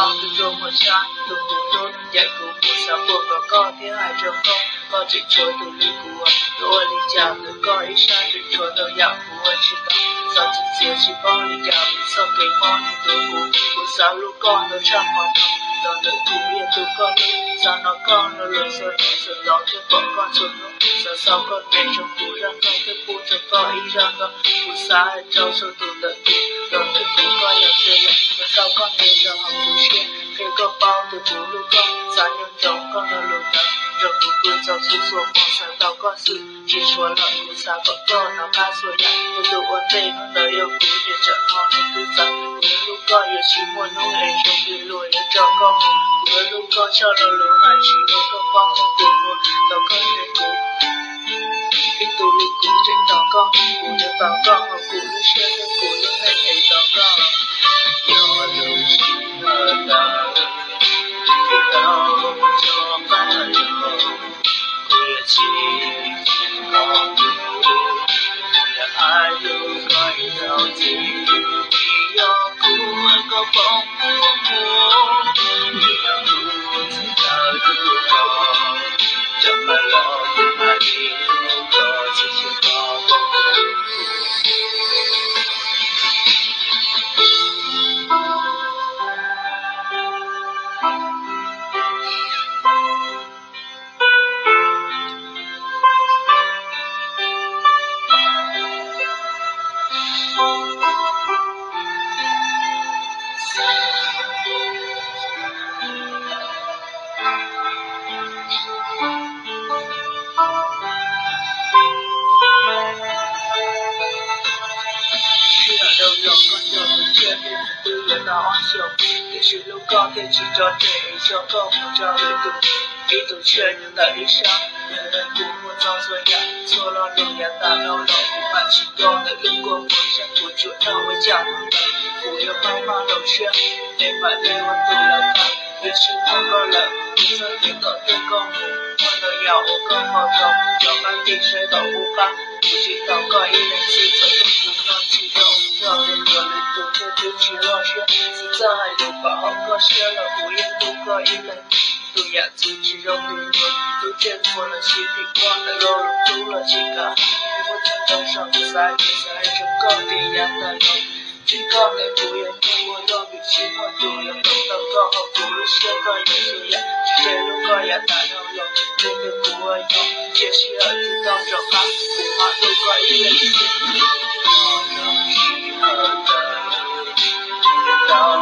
Tus rau muag tshaj tus kuv hlub nws ncaim kuv, kuv xav puag kom koj thiab hais rau koj, koj tseem tshuav tus li kuv. Yuav ua li cas ntawm koj ib sab tseem tshuav ntau yam kuv ua tsis tau. Xav txog txiav tsis paub li cas vim txoj kev mob nws tus kuv. Kuv xav hlub koj ntau tshaj qhov no, los ntawm kuv yog tus koj hlub. Xav hnov koj lo lus xuas hnov xuas ntau thiab pom koj txhua hnub. Xav xaus koj npe rau kuv zaj nkauj thiab pub rau koj ib zaj nkauj. Kuv xav hais rau txhua tus ntawm kuv, los ntawm kuv koj yog txhua yam. Xav tau koj npe rau hauv kuv siab, qhia koj paub tias kuv hlub koj. Xav nco ntsoov koj lo lus ntawd, nrog kuv pw txog txhua txhua hmo. Xav tau koj xwb tsis tshuav lawm, kuv xav kom koj nov qab txhua yam. Tus tus ua ntej hnub ntawd yog kuv, tiam sis tsam no nws twb txawv. Kuv yuav hlub koj yuav tsis muaj hnub es zoo li luag yuav tso koj mus. Kuv yuav hlub koj tshaj lo lus hais, tsis ua koj paub hnub kuv muag. Tau koj nrog kuv, ib tug li kuv tseem tos koj. Kuv yuav tos koj hauv kuv lub siab thiab kuv lub neej es tos koj. Yog lub sij hawm tawm, tau tso qab los, kuv yuav tsis tsis koj, kuv yuav hais lus koj ib zaug ntxiv, vim yog kuv koj poob kuv mus, vim yog kuv tsis tau hlub koj, tso qab los kuv mam li hlub koj, tsis tsis koj poob kuv. Sij hawm dhau los koj nco tus tsiaj thiab nws twb yuav tau ob xyoos, tiam sis hlub koj thiaj tsis tso tseg es coj koj mus rau lwm tus. Ib tug tsiaj nyob ntawm ib sab, nws nrog kuv muaj txog txhua yam, txhua lo lus yav tas dhau los kuv mam tsis nco. Ntawm lub kua muag saib kuv tsuas nyob ua cas hnub ntawd, kuv yuav maj maj hloov siab, es mam li ua tus lawv tau. Yuav tsis muaj koj lawm, kuv txhawj kev tom tuaj koj mus, muaj ntau yam uas koj npau taws, rov qab tig saib tom qub qab. Kuv tsis tau koj ib leeg xwb, txawm hnub kuv noj tsis tau, nrog tej luag lwm tus thiaj twb tsis loj siab. Tsis txawj hais lus kom haum koj siab los kuv yeej hlub koj ib leeg. Tus yam txwv tsis zoo li luag, lub tsiaj txhua los sib phim, koj ntawm lo lus hlub los tsis kam hais. Muaj txog rau saum xav ces xav hais rau koj tias yav tas los, tsis koj ntawm kuv yog nyob ua luaj, vim tsis muaj tus yuav hloov tau koj hauv kuv lub siab. Koj yog txhua yam, tsis tseg hlub koj yav tas dhau los, tus twg kuv ua yog, cia sij hawm twg tau rov qab, kuv mam hlub koj ib leeg xwb. Tau